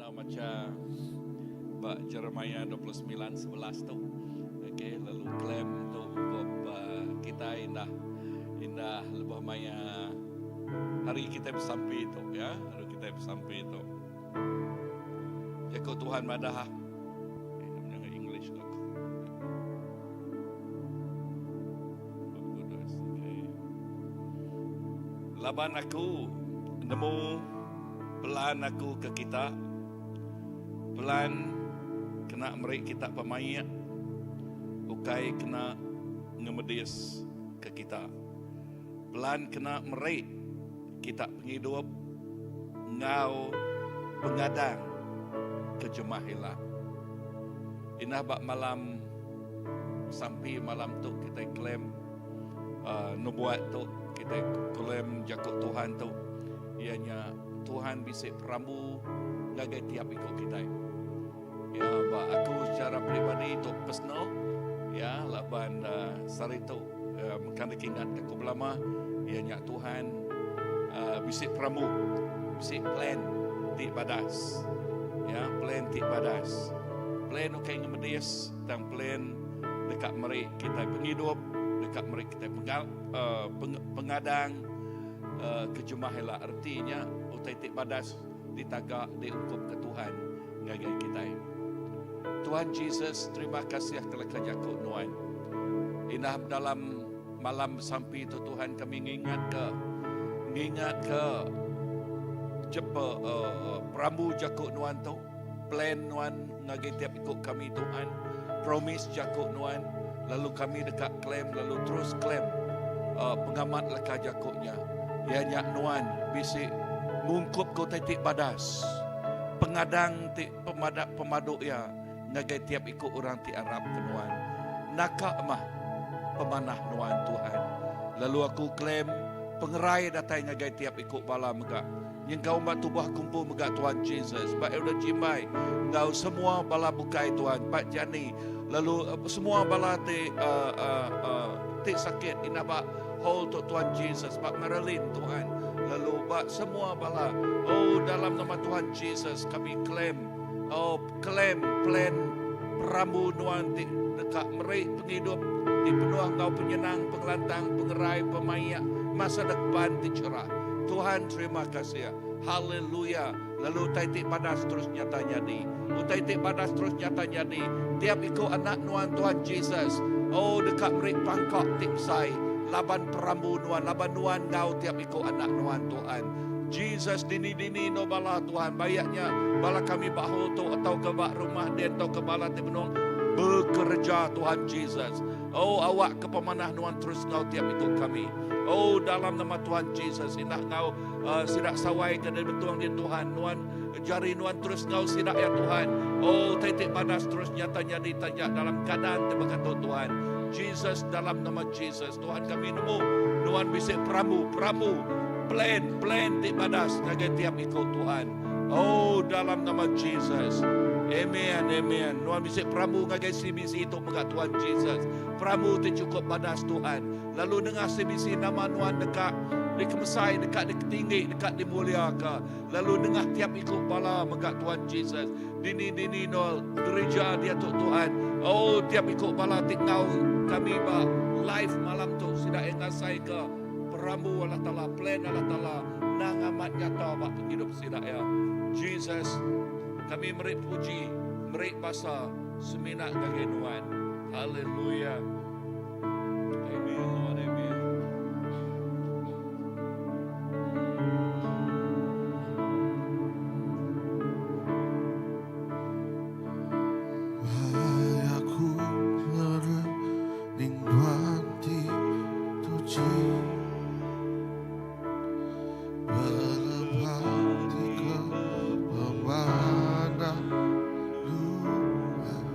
Tau macha ba Jeremiah 29 11 tu. Okey, lalu claim tu ungkup uh, kita indah indah lebuh maya hari kita besampi tu ya, hari kita besampi tu. Jaku Tuhan madah ah. Eh, English aku. Laban aku nemu pelan aku ke kita, pelan kena meri kita pemaik, ukai kena ngemedis ke kita. Pelan kena meri kita pengidup enggau pengadang ke jemah ila. Indah ba malam sampi malam tu kitai claim uh, nubuat tu kitai claim jaku Tuhan tu iya nya Tuhan bisi perambu ngagai tiap iku kitai. Ya ba aku secara peribadi tu personal ya laban uh, sehari tu uh, mengkang dikingat aku belama iya nya Tuhan uh, bisi perambu bisi plan ti badas ya plan ti badas plan ukai ngemedis tang plan deka meri kitai pengidup deka meri kitai pengal, uh, peng, pengadang uh, ke jemah ila reti nya utai ti badas ditaga diungkup ke Tuhan ngagai kitai. Tuhan Jesus, terima kasih ke leka jaku nuan. Indah dalam malam besampi tu Tuhan kami ngingat ke ngingat ke jepe uh, perambu jaku nuan tu, plan nuan ngagai tiap iku kami Tuhan, promise jaku nuan, lalu kami deka claim lalu terus claim uh, pengamat leka jaku nya. Iya nya nuan bisi ngungkup ke utai ti badas, pengadang ti pemadak pemadu iya ngagai tiap iku orang ti arap ke nuan. Naka mah pemanah nuan Tuhan. Lalu aku claim pengerai datai ngagai tiap iku bala mega. Nyengkaum ba tubuh aku empu mega Tuhan Jesus, ba Elder Jimbai enggau semua bala bukai Tuhan, ba Jani lalu semua bala ti uh, uh, uh, ti sakit indah ba hall tu Tuhan Jesus, ba Marilyn Tuhan, lalu ba semua bala oh dalam nama Tuhan Jesus kami claim oh claim plan perambu nuan ti deka meri pengidup ti penuh enggau penyenang, pengelantang, pengerai, pemaik, masa depan ti cerah. Tuhan terima kasih. Haleluya. Lalu utai ti badas terus nyata nyadi. Utai ti badas terus nyata nyadi. Tiap iku anak nuan Tuhan Jesus. Oh deka meri pangka ti besai laban perambu nuan, laban nuan enggau tiap iku anak nuan Tuhan. Jesus dini-dini no bala Tuhan bayak nya bala kami ba hall tu atau ke ba rumah din atau ke bala ti benung bekereja Tuhan Jesus. Oh awak ke pemanah nuan terus enggau tiap iku kami. Oh dalam nama Tuhan Jesus indah enggau uh, sida sawai ke dari betung din Tuhan nuan jari nuan terus enggau sida ya Tuhan. Oh titik badas terus nyata nyadi taja dalam keadaan ti baka tu Tuhan. Jesus dalam nama Jesus Tuhan kami nemu nuan bisi perambu perambu plan plan ti badas ngagai tiap iku Tuhan. Oh dalam nama Jesus. Amen amen. Nuan bisi perambu ngagai CBC tu mega Tuhan Jesus. Perambu ti cukup badas Tuhan. Lalu nengah CBC nama nuan deka dikemesai, deka diketinggi, deka dimuliaka. Lalu nengah tiap iku bala mega Tuhan Jesus. Dini-dini no gereja diatu Tuhan. Oh tiap iku bala ti enggau kami ba live malam tu sida yang ngasai ke perambu Allah Taala, plan Allah Taala nang amat nyata ba pengidup sida ya. Jesus, kami meri puji, meri basa semina ngagai nuan. Haleluya. Amen, Lord, amen. Aku merening Tuhan ti tuci Belebang ti ke pemanah Tuhan.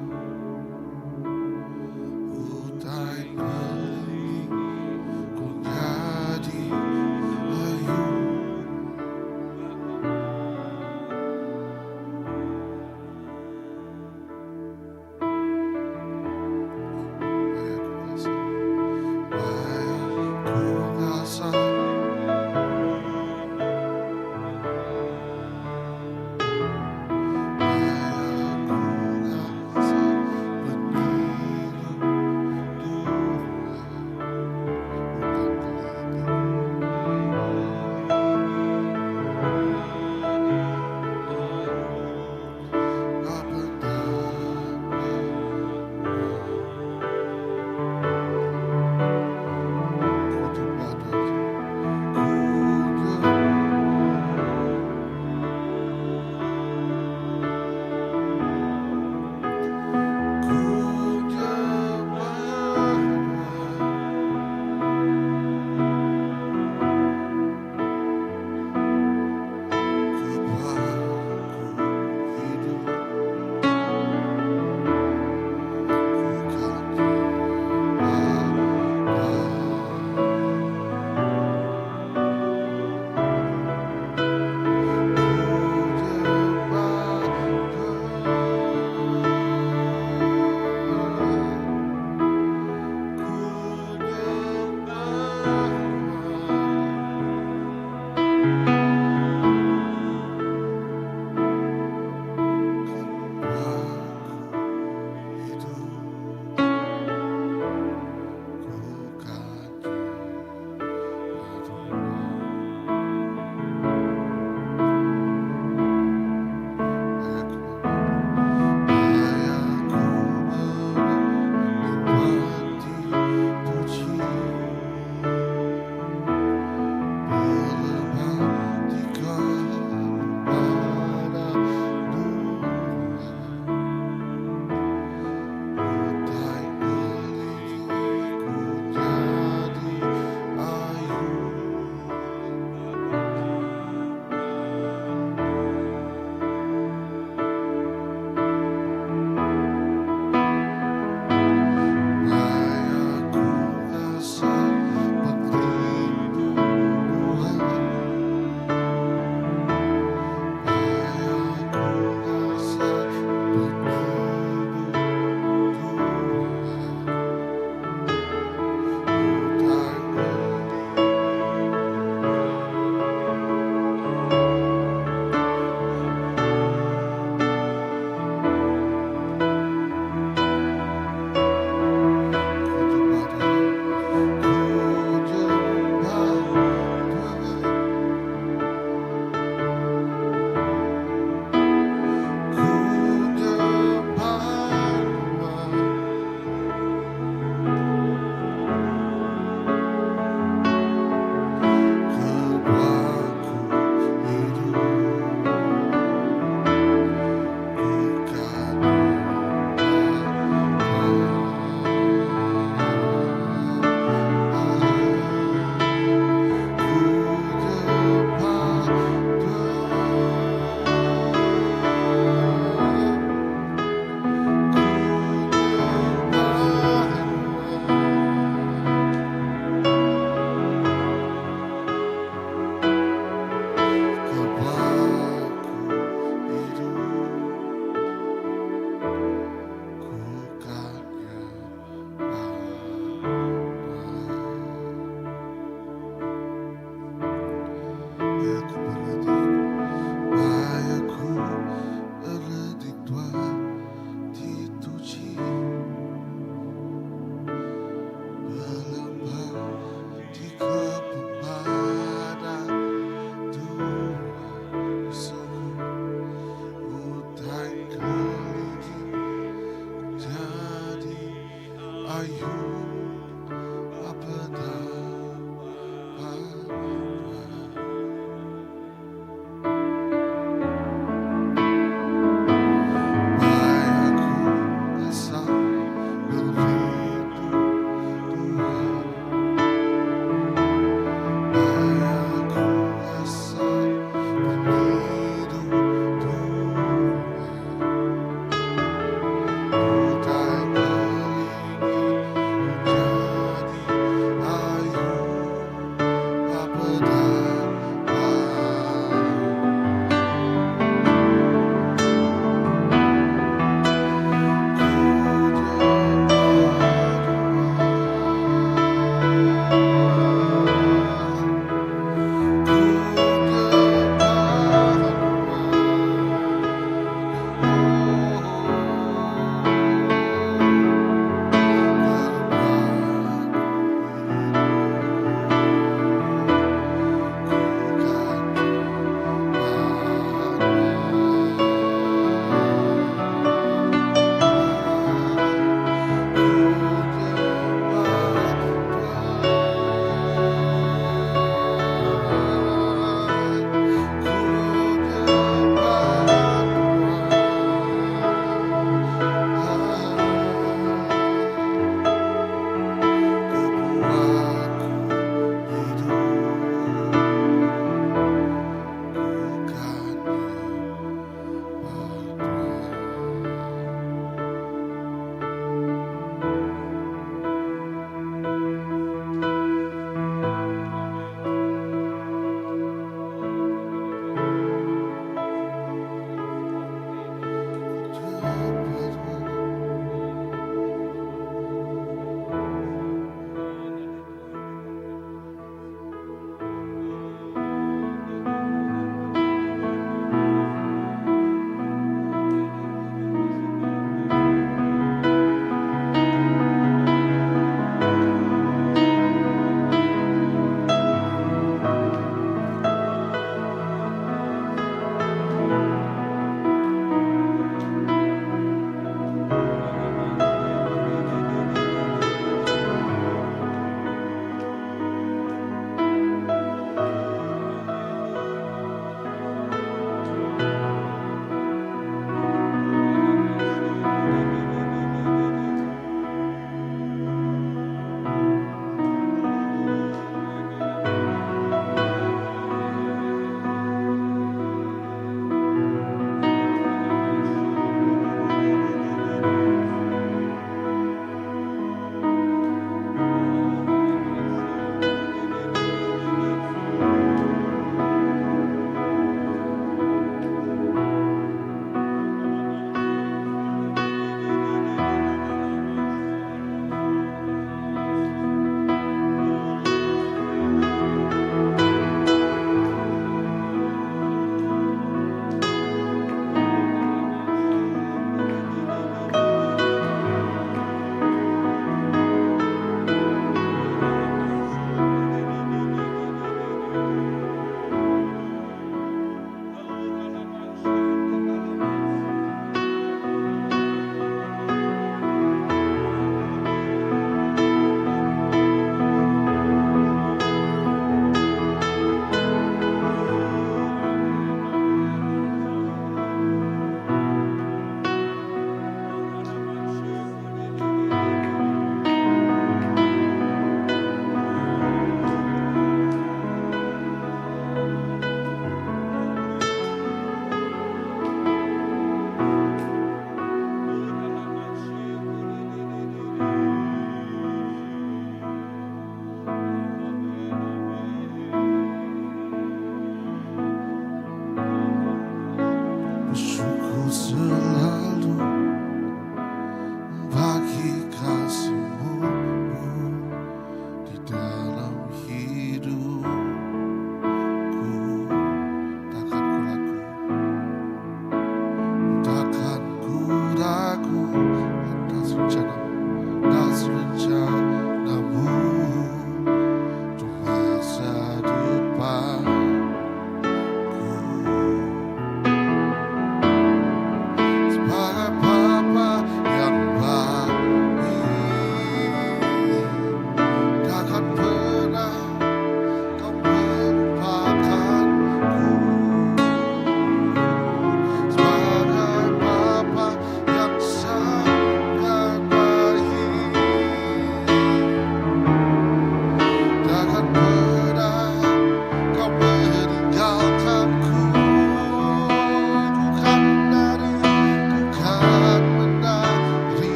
Tuhan.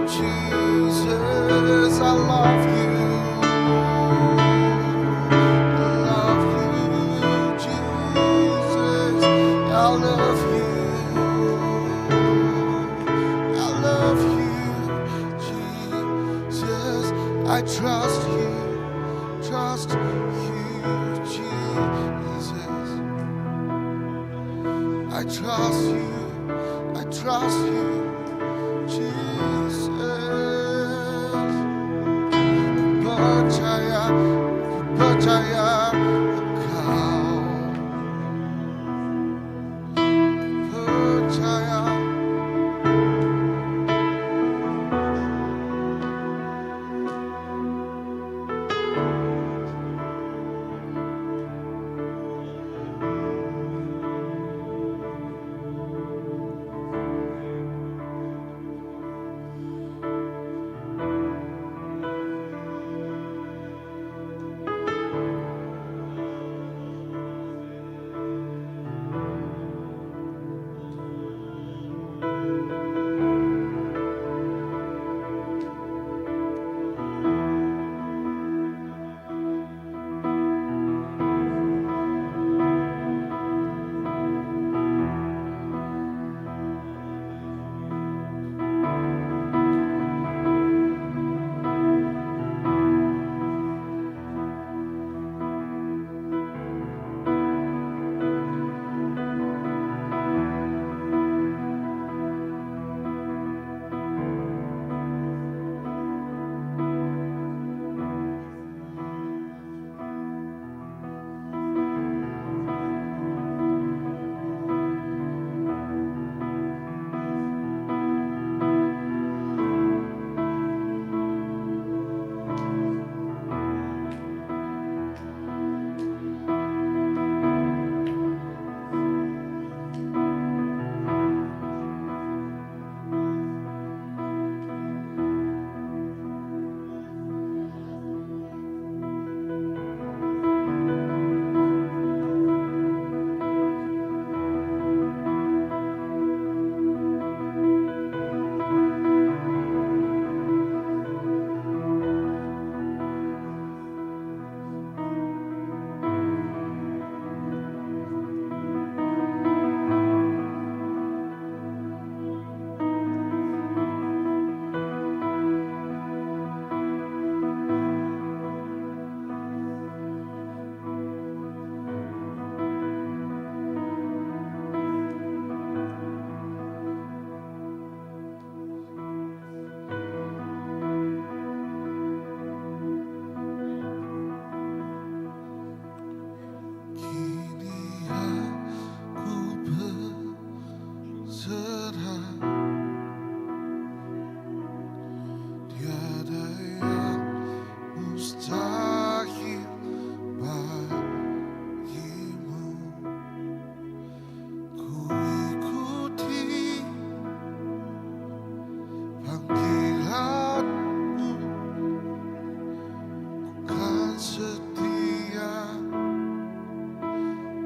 Jesus. I love you. I love you, Jesus. I love you. I love you, Jesus. I trust you. Trust you, Jesus. I trust you. I trust you, Jesus. Percaya, percaya Engkau. Percaya. Kini aku berserah, tiada yang mustahil bagimu. Ku ikuti panggilanmu, ku kan setia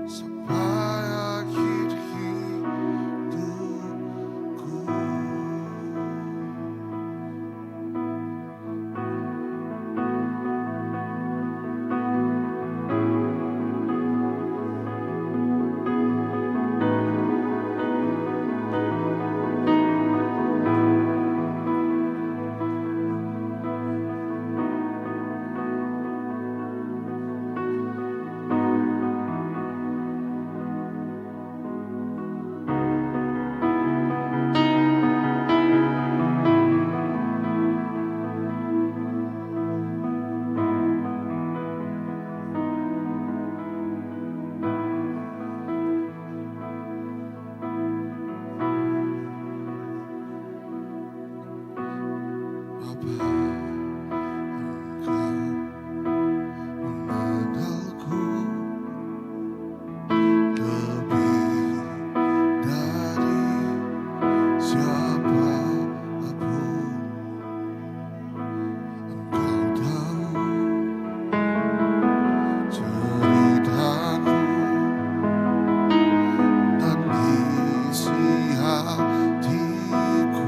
sampai akhir hidupku. Bapa, Engkau mengenalku lebih dari siapapun. Engkau tahu ceritaku dan isi hatiku.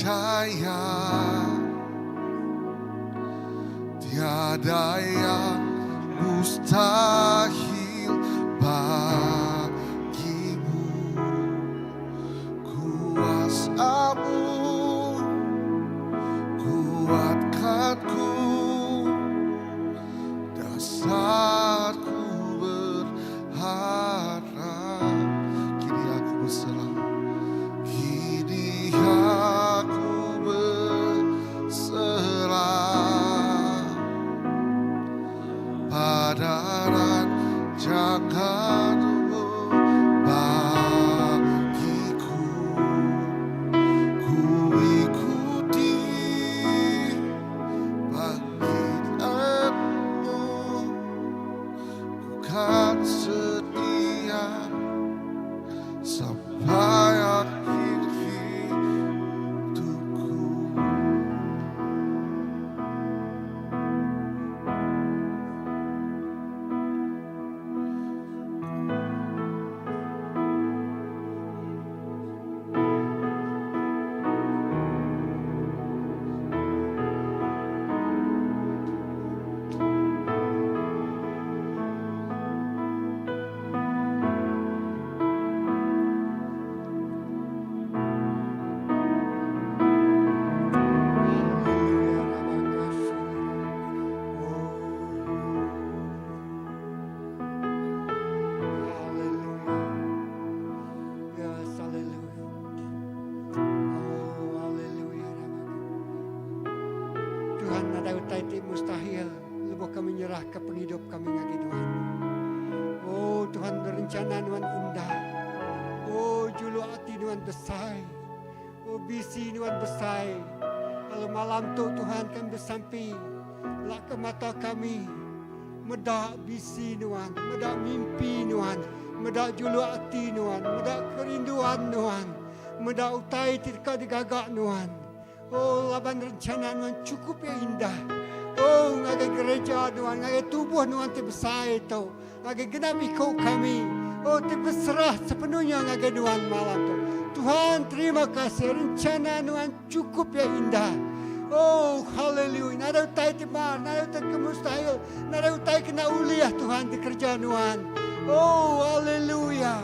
Percaya tiada yang mustahil bagimu Kuasamu kuatkan ku Dasarku berharap Kini aku berserah Kini aku berserah Pada rancanganmu bagiku Ku ikuti panggilanmu Ku kan setia sampai akhir hidupku. Tuhan nadai utai ti mustahil lebuh kami nyerahka pengidup kami ngagai Nuan. Oh Tuhan rencana Nuan indah. Oh juluk ati Nuan besai. Oh bisi Nuan besai. Lalu malam tu Tuhan kami besampi lak ke mata kami meda bisi Nuan, meda mimpi Nuan, meda juluk ati Nuan, meda kerinduan Nuan, meda utai ti deka digaga Nuan. Oh laban rencana Nuan chukup iya indah. Oh ngagai gereja Nuan, ngagai tubuh Nuan ti besai tu, ngagai genap iku kami. Oh ti beserah sepenuhnya ngagai Nuan malam tu. Tuhan terima kasih rencana Nuan chukup iya indah. Oh haleluya nadai utai ti mar, nadai utai ke mustahil, nadai utai ke enda ulih Tuhan dikereja Nuan. Oh haleluya.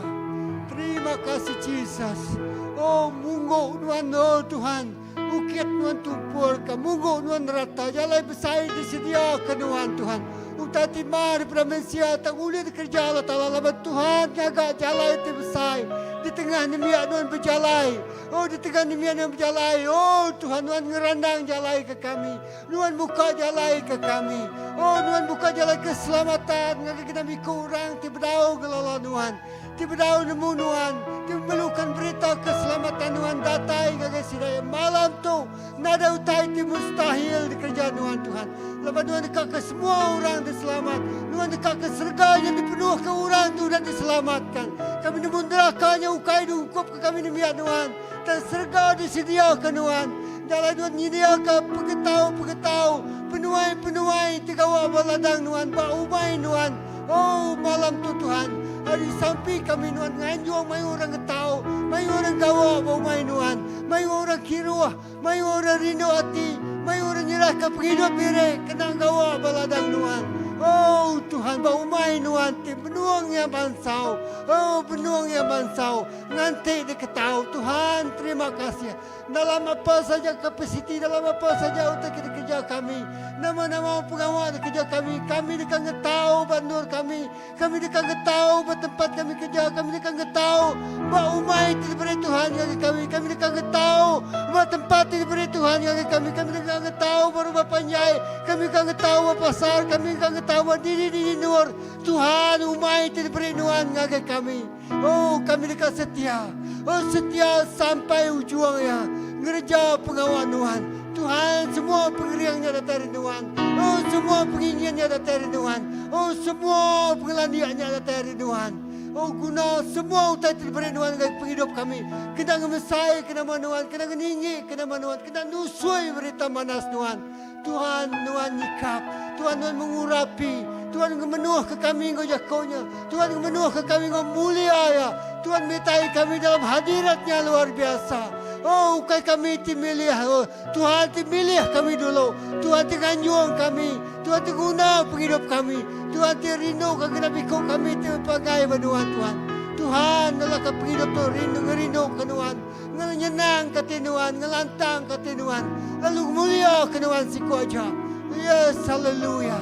Terima kasih Jesus. Oh munggu nuan oh Tuhan. Bukit nuan tumpur ke munggu nuan rata jalai besai disedia ke nuan Tuhan. Utai ti mar daripada mensia tang ulih dikereja Allah Taala laban Tuhan ngaga jalai ti besai di tengah nembiak nuan bejalai. Oh di tengah nembiak nuan bejalai. Oh Tuhan nuan ngerandang jalai ke kami. Nuan muka jalai ke kami. Oh nuan buka jalai keselamatan ngagai genap iku orang ti bedau ngelala nuan. Ti bedau nemu nuan, ti memerlukan berita keselamatan nuan datai ngagai sida iya malam tu. Nadai utai ti mustahil dikereja nuan, Tuhan. Laban nuan dekaka semua orang diselamat. Nuan dekaka serega nya dipenuhka orang ti udah diselamatka. Kami nemu neraka nya ukai diungkupka kami nembiak nuan, tang serega disediaka nuan. Nya alai nuan nyediaka pengetau-pengetau, penuai-penuai ti gawa ba ladang nuan, ba umai nuan. Oh, malam tu Tuhan, ari sampi kami nuan nganjung mayuh orang ngetau, mayuh orang gawa ba umai nuan, mayuh orang kiruh, mayuh orang rindu ati, mayuh orang nyerahka pengidup diri kena gawa ba ladang nuan. Oh, Tuhan, ba umai nuan ti benung iya mansau. Oh, benung iya mansau nganti diketau. Tuhan, terima kasih. Dalam apa saja kapasiti, dalam apa saja utai ke dikereja kami, nama-nama pengawa dikereja kami, kami deka ngetau ba endur kami, kami deka ngetau ba tempat kami kereja, kami deka ngetau ba umai ti diberi Tuhan ngagai kami, kami deka ngetau ba tempat ti diberi Tuhan ngagai kami, kami deka ngetau ba rumah panjai, kami deka ngetau ba pasar, kami deka ngetau ba dini-dini endur Tuhan umai ti diberi nuan ngagai kami. Oh, kami deka setia. Oh, setia sampai ujung iya ngereja pengawa Nuan. Tuhan, semua pengering nya datai ari Nuan. Oh, semua pengingin nya datai ari Nuan. Oh, semua pengelandik nya datai ari Nuan. Oh, guna semua utai ti diberi Nuan ngagai pengidup kami. Kena ngemesai ke nama Nuan, kena ngeninggi ke nama Nuan, kena nusui berita manas Nuan. Tuhan nuan nyikap, Tuhan nuan mengurapi, Tuhan ngemenuhka kami enggau jaku nya, Tuhan ngemenuhka kami enggau mulia iya, Tuhan metai kami dalam hadirat nya luar biasa. Oh ukai kami ti milih oh Tuhan ti milih kami dulu. Tuhan ti nganjung kami. Tuhan ti nguna pengidup kami. Tuhan ti rindu ka genap iku kami ti bepagai ba nuan Tuhan. Tuhan ngelaka pengidup tu rindu ngerindu ka nuan, ngenyenang ka ati nuan, ngelantang ka ati nuan, lalu ngemulia ka nuan siku aja. Yes, haleluya.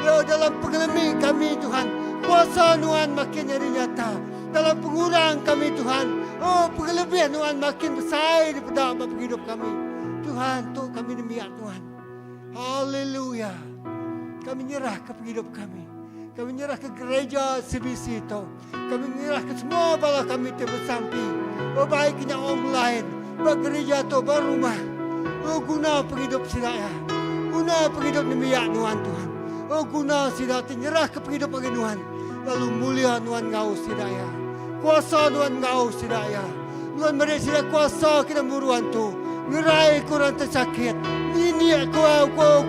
Yo dalam pengelemi kami Tuhan, kuasa nuan makin nyadi nyata. Dalam pengurang kami Tuhan, oh pengelebih nuan makin besai dipeda ba pengidup kami. Tuhan tu kami nembiak Tuhan. Haleluya. Kami nyerah ke pengidup kami. Kami nyerah ke gereja CBC tu. Kami nyerah ke semua bala kami ti besampi. Oh baik nya online, ba gereja tu, ba rumah. Oh guna pengidup sida ya. Guna pengidup nembiak nuan Tuhan. Oh guna sida ti nyerah ke pengidup agi nuan. Lalu mulia nuan enggau sida ya. Kuasa nuan enggau sida ya. Nuan meri sida kuasa kena muru antu, ngerai ke orang ti sakit, ngindik ke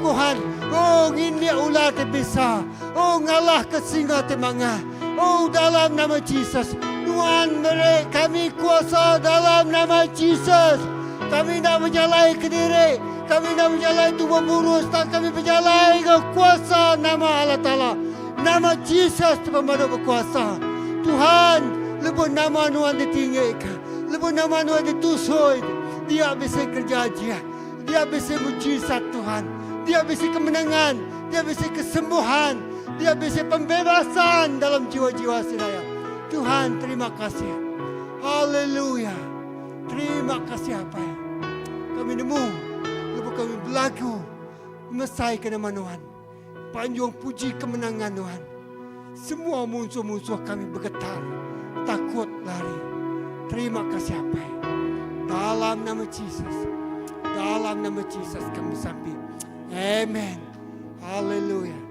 Tuhan, oh ngindik ular ti bisa, oh ngalah ke singa ti mangah. Oh dalam nama Jesus, nuan meri kami kuasa dalam nama Jesus. Kami enda bejalai kediri, kami enda bejalai tubuh murus tang kami bejalai enggau kuasa nama Allah Taala. Nama Jesus ti pemadu bekuasa. Tuhan, lebuh nama Nuan ditinggika, lebuh nama Nuan ditusui, dia bisi kereja ajih, dia bisi mujizat Tuhan, dia bisi kemenangan, dia bisi kesembuhan, dia bisi pembebasan dalam jiwa-jiwa sida iya. Tuhan, terima kasih. Haleluya. Terima kasih Apai. Kami nemu lebuh kami belagu ngemesaika nama Nuan. Panjung puji kemenangan Nuan. Semua munsuh-munsuh kami begetar, takut lari. Terima kasih Apai. Dalam nama Jesus. Dalam nama Jesus kami sampi. Amen. Hallelujah.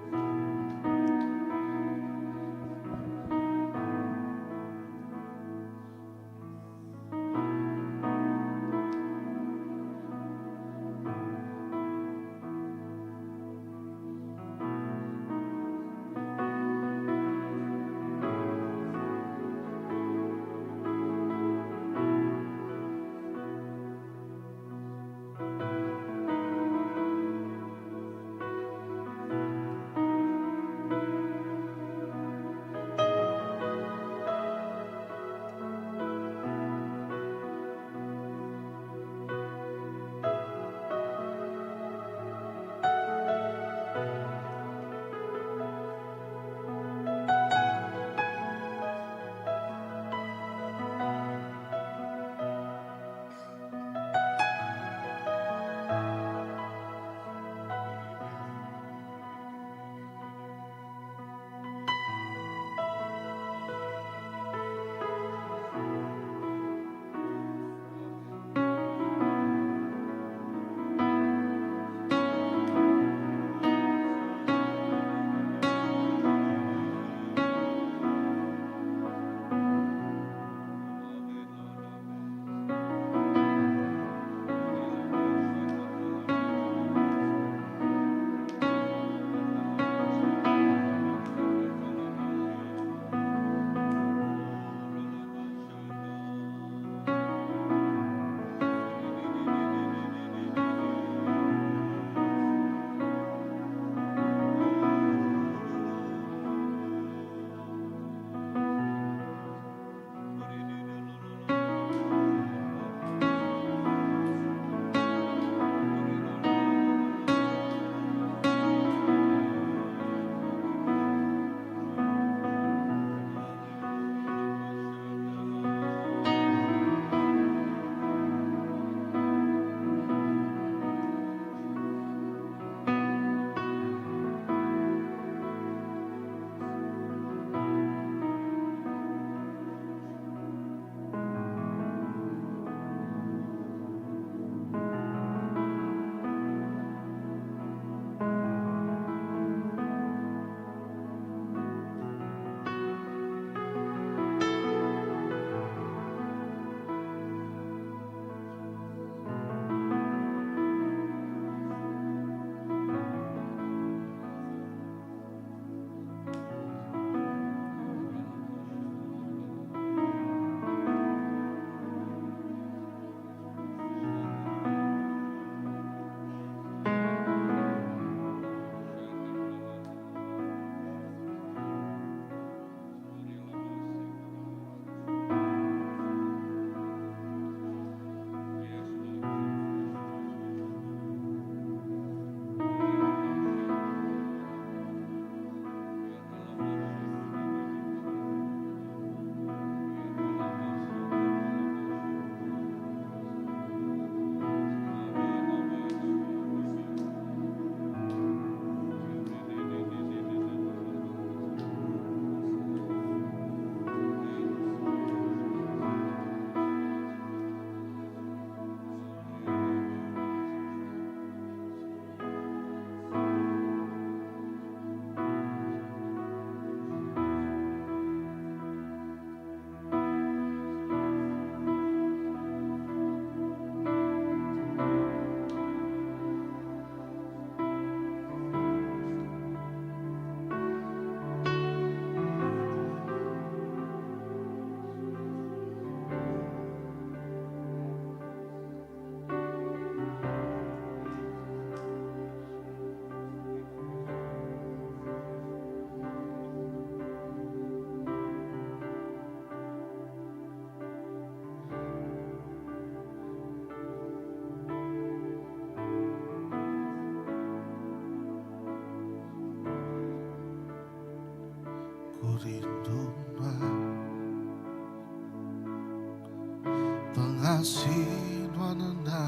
Nuan enda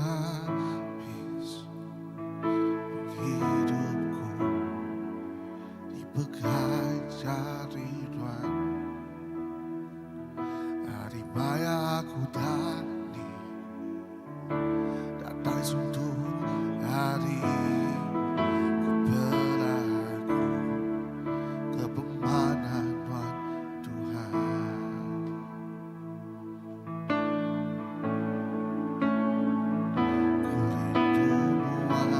abis Penghidupku dipegai jari Nuan Ari maya aku dani Datai suntuk hari Ku belagu ke pemanah Nuan Tuhan. Ku rindu Nuan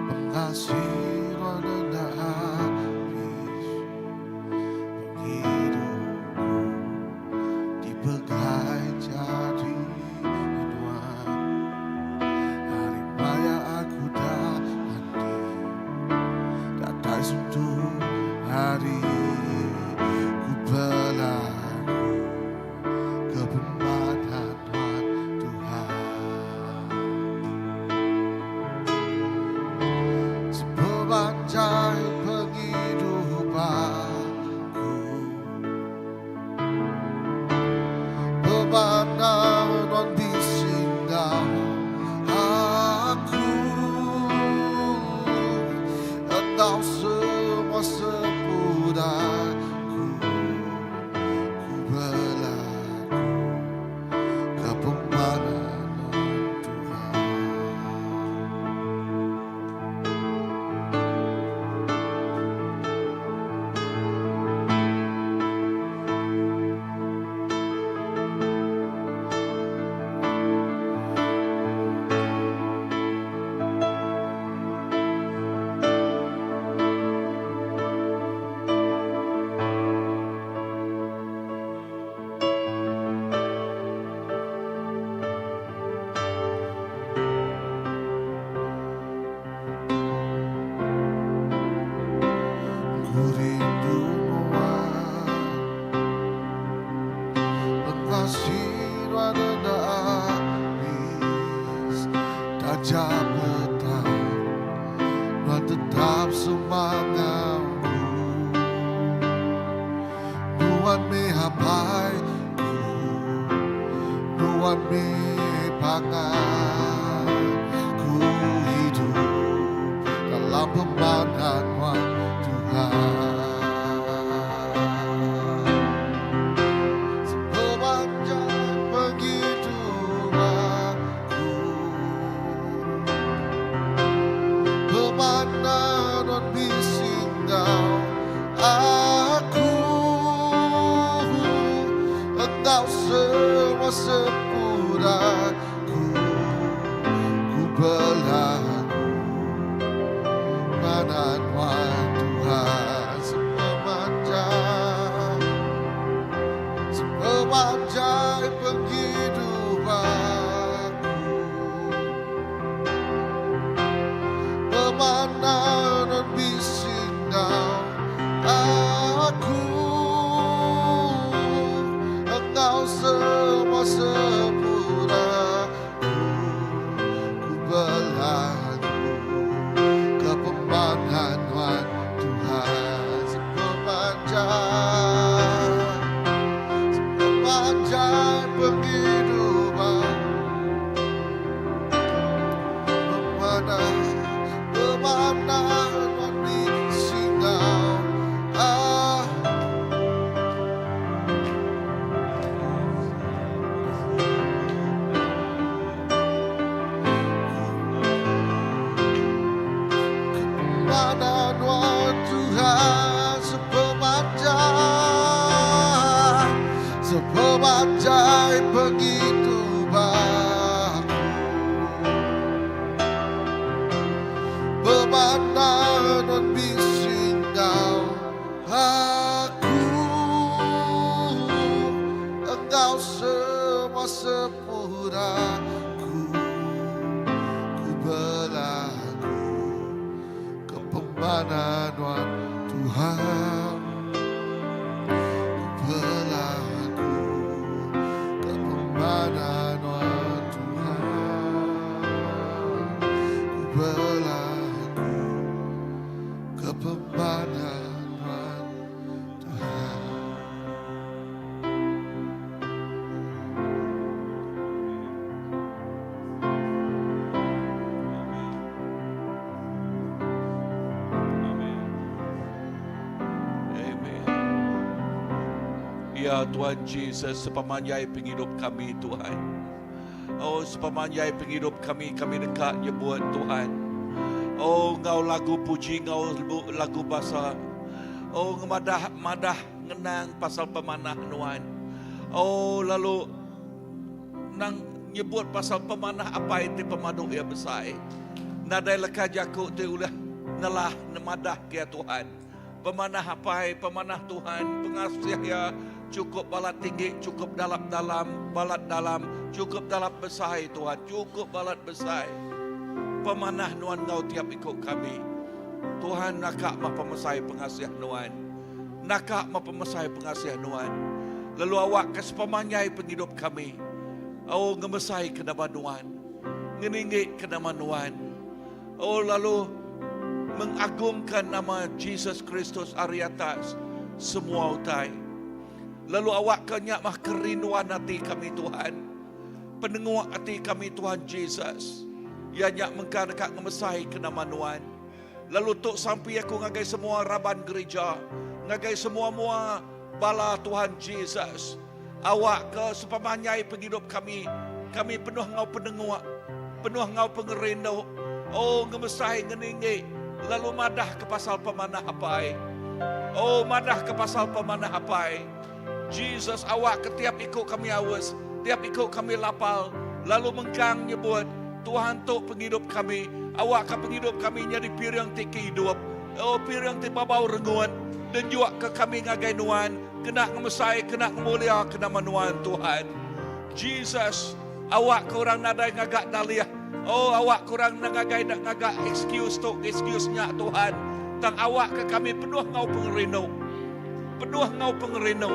Pengasih Nuan enda abis Pengidupku dipegai jari Nuan Hari maya aku dani Datai suntuk hari Ku belagu ke pemanah Nuan Tuhan Sepemanjai pengidup aku Pemanah Nuan bisi enggau aku Enggau semua seput aku Ku belagu ke pemanah Nuan Tuhan. Ku rindu Nuan Pengasih Nuan enda abis Taja petang Nuan tetap semangat ku Nuan meh apai ku Nuan meh pangan ku Idup dalam pemanah Nuan Tuhan Sepemanjang penghidup aku Pemanah Nuan bisi enggau aku Enggau semua seput aku Ku belagu Pemanah Nuan Tuhan Sepemanjang Sepemanjai penghidup aku Pemanah Nuan bisi enggau aku Enggau semua seput aku Ku belagu ke pemanah Nuan Tuhan Sepemanjang Sepemanjai penghidupan Pemanah Pemanah Nuan bisi enggau ah. Pemanah Nuan Tuhan Sepemanjai Sepemanjai penghidup aku Pemanah Nuan bisi enggau aku Enggau semua seput aku Ku belagu ke pemanah Nuan Tuhan Ku belagu ke pemanah Nuan Tuhan Ku belagu ke pemanah Nuan Tuhan. Ngemulia Tuhan Jesus sepemanjai pengidup kami Tuhan. Oh sepemanjai pengidup kami kami deka nyebut Tuhan. Oh enggau lagu puji enggau lagu basa. Oh ngemadah madah ngenang pasal pemanah nuan. Oh lalu nang nyebut pasal pemanah apai ti pemadu iya besai. Nadai leka jaku ti ulih nelah nemadah ke iya Tuhan. Pemanah apai, pemanah Tuhan, pengasih iya chukup balat tinggi, chukup dalap dalam, balat dalam, chukup dalap besai Tuhan, chukup balat besai. Pemanah nuan enggau tiap iku kami. Tuhan naka meh pemesai pengasih nuan. Naka meh pemesai pengasih nuan. Lalu awakka sepemanjai pengidup kami, oh ngemesaika nama nuan, ngeninggika nama nuan. Oh lalu mengagungkan nama Jesus Kristus ari atas semua utai. Lalu awakka nya mah kerinduan ati kami Tuhan. Penenguk ati kami Tuhan Jesus. Iya nya mengka deka ngemesaika nama nuan. Lalu tu sampi aku ngagai semua raban gerija, ngagai semua-mua bala Tuhan Jesus. Awakka sepemanjai pengidup kami, kami penuh enggau penenguk, penuh enggau pengerindu, oh ngemesai ngeninggi lalu madahka pasal pemanah Apai. Oh madahka pasal pemanah Apai. Jesus awakka tiap iku kami aus, tiap iku kami lapal, lalu mengkang nyebut, Tuhan tu pengidup kami, awakka pengidup kami nyadi piring ti ke idup, oh piring ti babau rengut, denjukka kami ngagai Nuan, kena ngemesai, kena ngemuliaka nama Nuan, Tuhan. Jesus, awakka orang nadai ngaga dalih, oh awakka orang enda ngagai enda ngaga excuse tu, excuse nya, Tuhan, tang awakka kami penuh enggau pengerindu, penuh enggau pengerindu,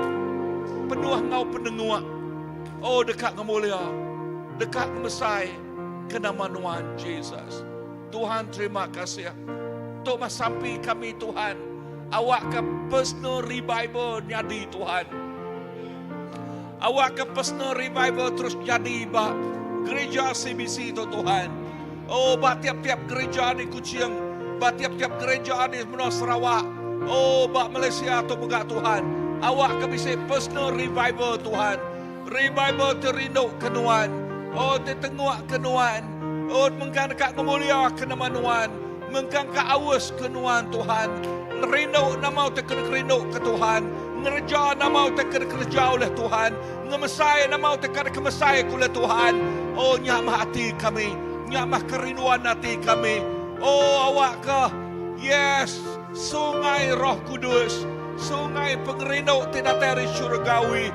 penuh enggau penenguk, oh deka ngemulia. Deka ngemesai ke nama Nuan Jesus. Tuhan terima kasih. Tu mah sampi kami Tuhan. Awakka personal revival nyadi Tuhan. Awakka personal revival terus nyadi ba gereja CBC tu Tuhan. Oh ba tiap-tiap gereja di Kuching, ba tiap-tiap gereja di menua Sarawak. Oh ba Malaysia tu mega Tuhan. Awakka bisi personal revival Tuhan. Revival ti rindu ke Nuan. Oh ti tenguk ke Nuan. Oh mengkang deka ngemulia ke nama Nuan. Mengkang ka aus ke Nuan Tuhan. Rindu nama utai ke dikerindu ke Tuhan. Ngereja nama utai ke dikereja ulih Tuhan. Ngemesai nama utai ke dikemesai ke ulih Tuhan. Oh nya mah ati kami. Nya mah kerinduan ati kami. Oh awakka yes sungai Roh Kudus. Sungai pengerindu ti datai ari syurgawi.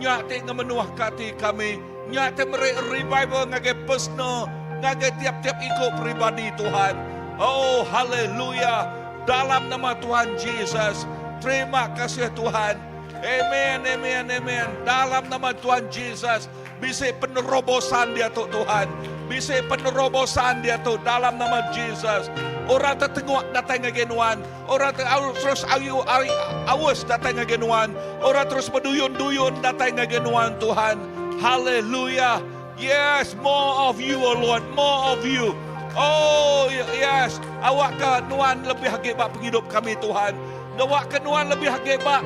Nya ti ngemenuhka ati kami. Nya ti meri revival ngagai personal, ngagai tiap-tiap iku peribadi Tuhan. Oh, haleluya. Dalam nama Tuhan Jesus. Terima kasih Tuhan. Amen, amen, amen. Dalam nama Tuhan Jesus. Bisi penerobosan diatu Tuhan. Bisi penerobosan diatu dalam nama Jesus. Orang tetenguk datai ngagai nuan. Orang te terus ayu ari aus datai ngagai nuan. Orang terus beduyun-duyun datai ngagai nuan Tuhan. Haleluya. Yes, more of you, O Lord, more of you. Oh, yes. Awakka nuan lebih agi ba pengidup kami Tuhan. Awakka nuan lebih agi ba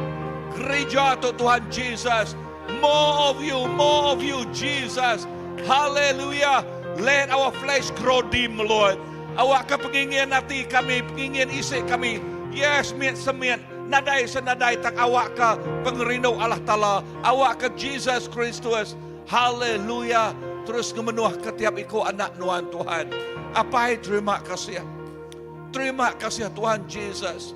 gereja tu Tuhan Jesus. More of you, more of you, Jesus. Haleluya. Let our flesh grow dim, Lord. Awakka pengingin ati kami, pengingin isi kami, yes mit semit, nadai senadai tang awakka pengerindu Allah Taala, awakka Jesus Kristus, haleluya, terus ngemenuhka tiap iku anak nuan Tuhan. Apai terima kasih. Terima kasih Tuhan Jesus.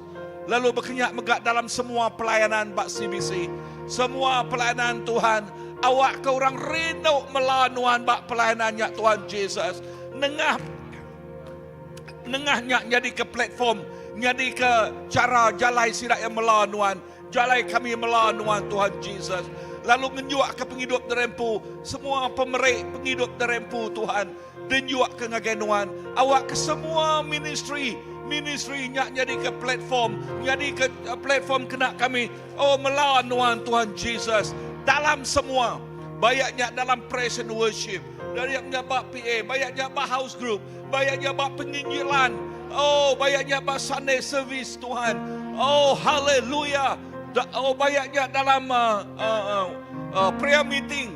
Lalu bekenya mega dalam semua pelayanan ba CBC. Semua pelayanan Tuhan, awakka orang rindu mela nuan ba pelayanan nya Tuhan Jesus. Nengah nengah nya nyadika platform, nyadika chara jalai sida iya mela nuan, jalai kami mela nuan Tuhan Jesus. Lalu ngenjukka pengidup diri empu, semua pemeri pengidup diri empu Tuhan, denjukka ngagai nuan. Awakka semua ministri, ministri nya nyadika platform, nyadika platform kena kami, oh mela nuan Tuhan Jesus dalam semua, bayak nya dalam praise and worship. Bayak nya ba PA, bayak nya ba house group, bayak nya ba penginjilan. Oh, bayak nya ba Sunday service Tuhan. Oh, haleluya. Oh bayak nya dalam uh, uh, uh, prayer meeting.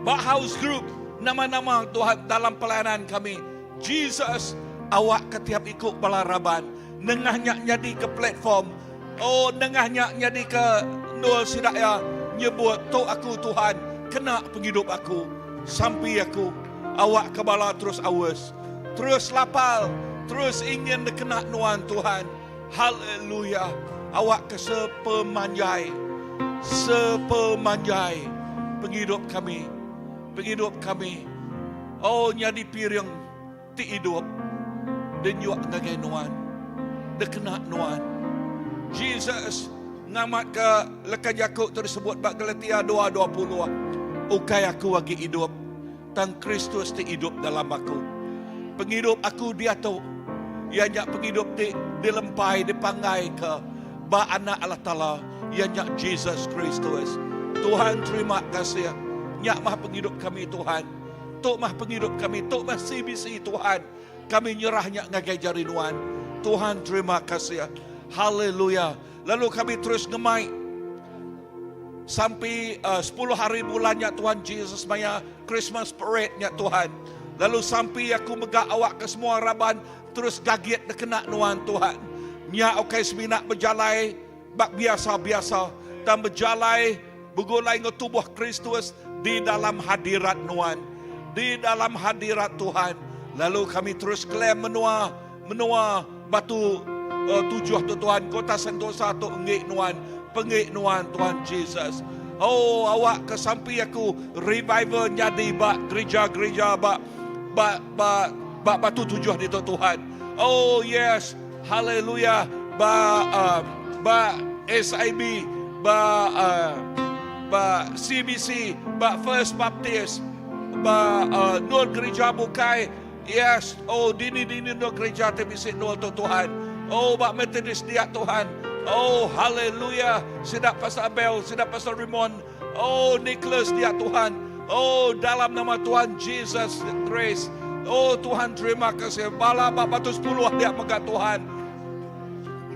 Ba house group nama-nama Tuhan dalam pelayanan kami. Jesus awak ke tiap ikut bala raban nengah nya nyadi ke platform. Oh nengah nya nyadi ke nul sidak ya nyebut tu aku Tuhan kena penghidup aku sampi aku awak ke bala terus awas terus lapal terus ingin dikena nuan Tuhan. Haleluya. Awak ke sepemanjai sepemanjai penghidup kami penghidup kami. Oh nyadi piring ti hidup denyuk ngagai nuan dekena nuan. Jesus ngamat ke leka jaku tersebut bak Galatia 2:20 ukai aku agi hidup tang Kristus ti hidup dalam aku. Penghidup aku diatu ianya penghidup ti dilempai dipanggai ke ba anak Allah Taala ianya Jesus Kristus. Tuhan terima kasih. Nyak mah penghidup kami Tuhan. Tu mah penghidup kami, tu mah CBC Tuhan. Kami nyerahnya ngagai jari nuan. Tuhan terima kasih. Haleluya. Lalu kami terus ngemai sampai 10 hari bulannya Tuhan Jesus maya Christmas parade-nya Tuhan. Lalu sampai aku megak awak ke semua raban terus gagit kena nuan Tuhan. Nya okai semina berjalai bak biasa-biasa dan berjalai begulai ngau tubuh Kristus di dalam hadirat nuan, di dalam hadirat Tuhan. Lalu kami terus klaim menua menua batu tujuh tu Tuhan, kota Sentosa tu engik nuan, pengik nuan Tuhan Jesus. Oh awak ke sampi aku revival nyadi bak gereja-gereja bak bak bak bak batu tujuh di tu Tuhan. Oh yes, haleluya. Ba ba SIB, ba ba CBC, ba First Baptist, ba Nur Gereja Bukai. Yes, oh dini-dini Nur Gereja te bisi Nur tu Tuhan. Oh ba Methodist dia Tuhan. Oh haleluya. Sidak Pastor Abel, sidak Pastor Rimon. Oh Nicholas dia Tuhan. Oh dalam nama Tuhan Jesus Christ. Oh Tuhan terima kasih. Bala ba batu 10 dia megah Tuhan.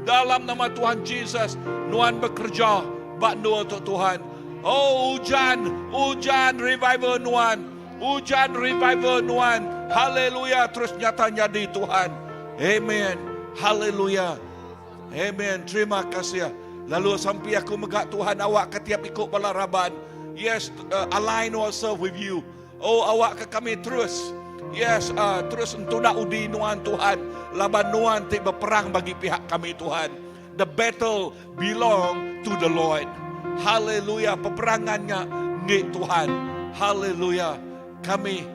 Dalam nama Tuhan Jesus, nuan bekerja bak nur untuk Tuhan. Oh hujan, hujan revival nuan. Hujan revival nuan. Haleluya terus nyata nyadi Tuhan. Amen. Haleluya. Amen. Terima kasih. Lalu sampai aku megak Tuhan awak ke tiap ikut bala raban. Yes, align ourselves with you. Oh awak ke kami terus. Yes, terus entunak udi nuan Tuhan. Laban nuan ti berperang bagi pihak kami Tuhan. The battle belong to the Lord. Haleluya. Peperangannya ngik Tuhan. Haleluya. Kami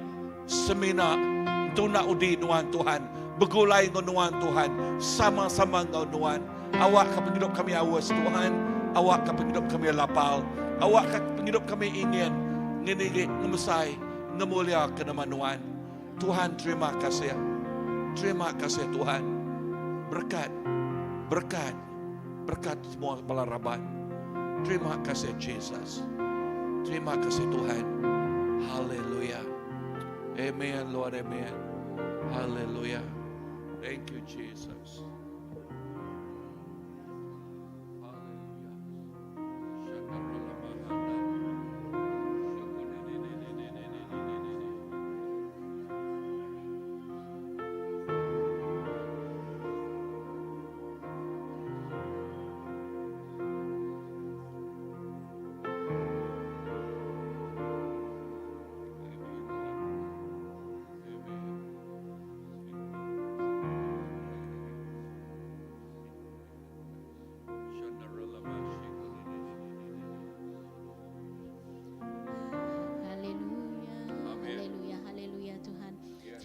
semina entunak udi nuan Tuhan. Begulai dengan nuan Tuhan. Sama-sama dengan nuan. Awak ke penghidup kami awas Tuhan. Awak ke penghidup kami lapal. Awak ke penghidup kami ingin ngenigi ngemesai ngemulia ke nama nuan. Tuhan terima kasih. Terima kasih Tuhan. Berkat, berkat, berkat semua bala raban. Terima kasih Jesus. Terima kasih Tuhan. Haleluya. Amen Lord, amen. Haleluya. Thank you Jesus.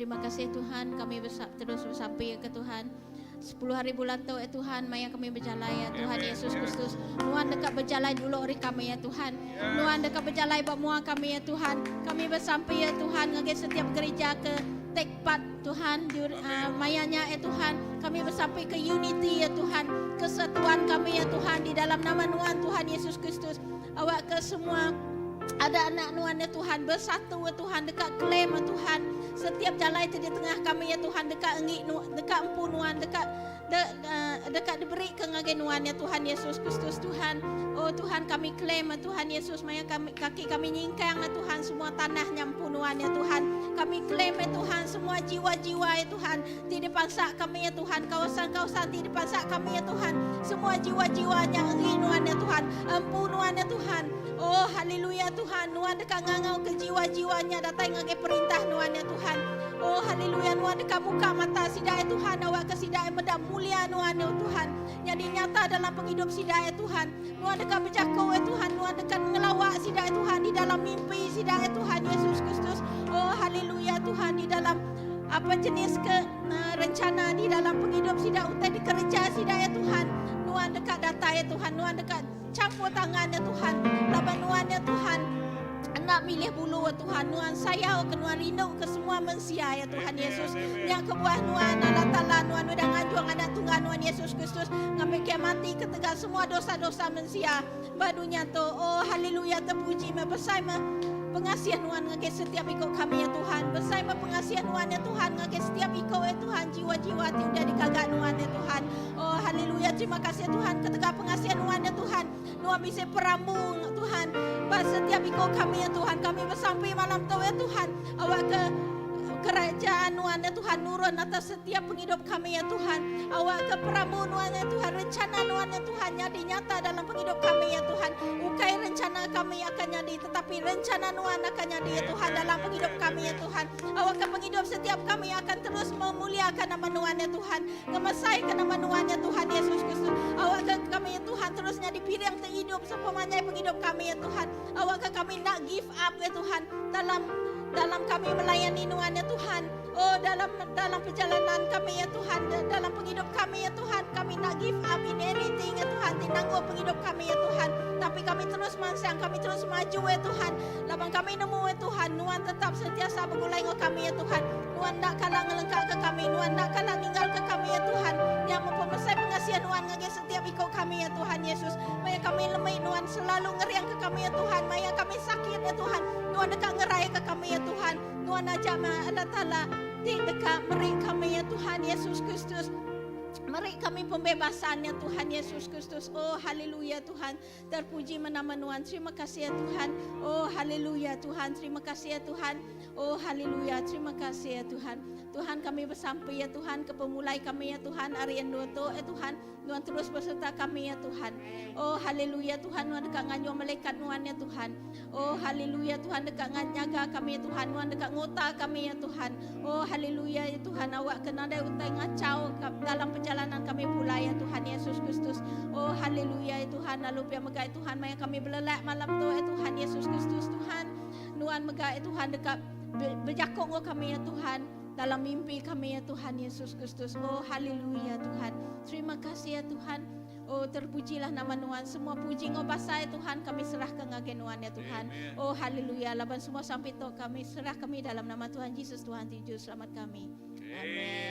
Terima kasih Tuhan, kami terus bersampai ke Tuhan. 10 hari bulan tu ya Tuhan, maya kami berjalan ya Tuhan. Amen. Yesus Kristus. Nuan dekat berjalan dulu ori kami ya Tuhan. Yes. Nuan dekat berjalan bak mua kami ya Tuhan. Kami bersampai ya Tuhan ngagai setiap gereja ke take part Tuhan di mayanya ya Tuhan. Kami bersampai ke unity ya Tuhan, kesatuan kami ya Tuhan di dalam nama Nuan Tuhan Yesus Kristus. Awak ke semua Ada anak nuan ya Tuhan bersatu ya Tuhan deka claim ya Tuhan setiap jalai ti di tengah kami ya Tuhan deka enggi deka empu nuan deka de, deka diberi ke ngagai nuan ya Tuhan Yesus Kristus Tuhan. Oh Tuhan kami claim ya Tuhan Yesus maya kami, kaki kami nyingkang ya Tuhan semua tanah nya empu nuan ya Tuhan. Kami claim ya Tuhan semua jiwa-jiwa ya Tuhan ti dipansa kami ya Tuhan kawasan-kawasan ti dipansa kami ya Tuhan semua jiwa-jiwa nya enggi nuan ya Tuhan empu nuan ya Tuhan. Oh haleluya Tuhan, nuan deka ngangau ke jiwa-jiwa nya datai ngagai perintah nuan ya Tuhan. Oh haleluya nuan deka muka mata sida ya Tuhan awak ke sida ya meda mulia nuan ya Tuhan. Nyadi nyata dalam pengidup sida ya Tuhan. Nuan deka bejaku ya Tuhan, nuan deka ngelawa sida ya Tuhan di dalam mimpi sida ya Tuhan Yesus Kristus. Oh haleluya Tuhan di dalam apa jenis ke uh, rencana di dalam pengidup sida utai dikereja sida ya Tuhan. Nuan deka datai ya Tuhan, nuan deka Campur tangan ya Tuhan. Laban nuan ya Tuhan. Enda milih bulu ya Tuhan. Nuan sayau ke nuan rindu ke semua mensia ya Tuhan Yesus. Nya kebuah nuan Allah Taala nuan udah nganjung anak tunggal nuan Yesus Kristus ngambi ke mati ketegal semua dosa-dosa mensia ba dunya tu. Oh haleluya terpuji meh besai meh pengasih nuan ngagai setiap iko kami ya Tuhan. Besai meh pengasih nuan ya Tuhan ngagai setiap iko ya Tuhan jiwa-jiwa ti udah digaga nuan ya Tuhan. Oh haleluya terima kasih Tuhan ketegal pengasihan nuan ya Tuhan. Nuan bisi perambu Tuhan ba setiap iko kami ya Tuhan. Kami besampi malam tu ya Tuhan. Awak ke kerajaan nuan ya Tuhan nurun atas setiap penghidup kami ya Tuhan. Awak ke perambu nuan ya Tuhan, rencana nuan ya Tuhan jadi nyata dalam penghidup kami ya Tuhan. Ukai rencana kami akan jadi tetapi rencana nuan akan jadi ya Tuhan dalam penghidup kami ya Tuhan. Awak ke penghidup setiap kami akan terus memuliakan nama nuan ya Tuhan. Ngemesai ke nama Nuan ya Tuhan Yesus Kristus. Awak ke kami ya Tuhan terus nyadi piring ti idup sepemanjai pengidup kami ya Tuhan. Awak ke kami enda give up ya Tuhan dalam dalam kami melayani Nuan ya Tuhan. Oh dalam dalam perjalanan kami ya Tuhan, dalam pengidup kami ya Tuhan, kami enda give up in anything ya Tuhan ti nangguh pengidup kami ya Tuhan. Tapi kami terus mansang, kami terus maju ya Tuhan. Laban kami nemu ya Tuhan, Nuan tetap sentiasa begulai enggau kami ya Tuhan. Nuan enda kala ngelengkaka kami. Nuan enda kala ninggalka kami, ya Tuhan. Nya meh pemesai pengasih Nuan ngagai setiap iku kami, ya Tuhan Yesus. Maya kami lemi, Nuan selalu ngeringka kami, ya Tuhan. Maya kami sakit, ya Tuhan, Nuan deka ngeraika kami, ya Tuhan. Nuan aja meh Allah Taala ti deka meri kami, ya Tuhan Yesus Kristus. Meri kami pembebasan, ya Tuhan Yesus Kristus. Oh, haleluya Tuhan. Terpuji meh nama Nuan. Terima kasih ya Tuhan. Oh haleluya Tuhan. Terima kasih ya Tuhan. Oh haleluya. Terima kasih ya Tuhan. Tuhan kami besampi ya Tuhan ke pemulai kami ya Tuhan ari endur tu ya Tuhan. Nuan terus beserta kami ya Tuhan. Oh haleluya Tuhan Nuan deka nganyuh malaikat Nuan ya Tuhan. Oh haleluya Tuhan deka nyaga kami ya Tuhan. Nuan deka nguta kami ya Tuhan. Oh haleluya ya Tuhan awak ke nadai utai ngachau dalam perjalanan kami pulai ya Tuhan Yesus Kristus. Oh haleluya ya Tuhan lalu pia mega ya Tuhan maya kami belelak malam tu ya Tuhan Yesus Kristus Tuhan nuan mega ya Tuhan deka bejaku enggau kami ya Tuhan dalam mimpi kami ya Tuhan Yesus Kristus. Oh haleluya Tuhan. Terima kasih ya Tuhan. Oh terpujilah nama nuan. Semua puji enggau basa ya Tuhan kami serahka ngagai nuan ya Tuhan. Oh haleluya laban semua sampi tu kami serah kami dalam nama Tuhan Jesus Tuhan ti juru selamat kami. Amen.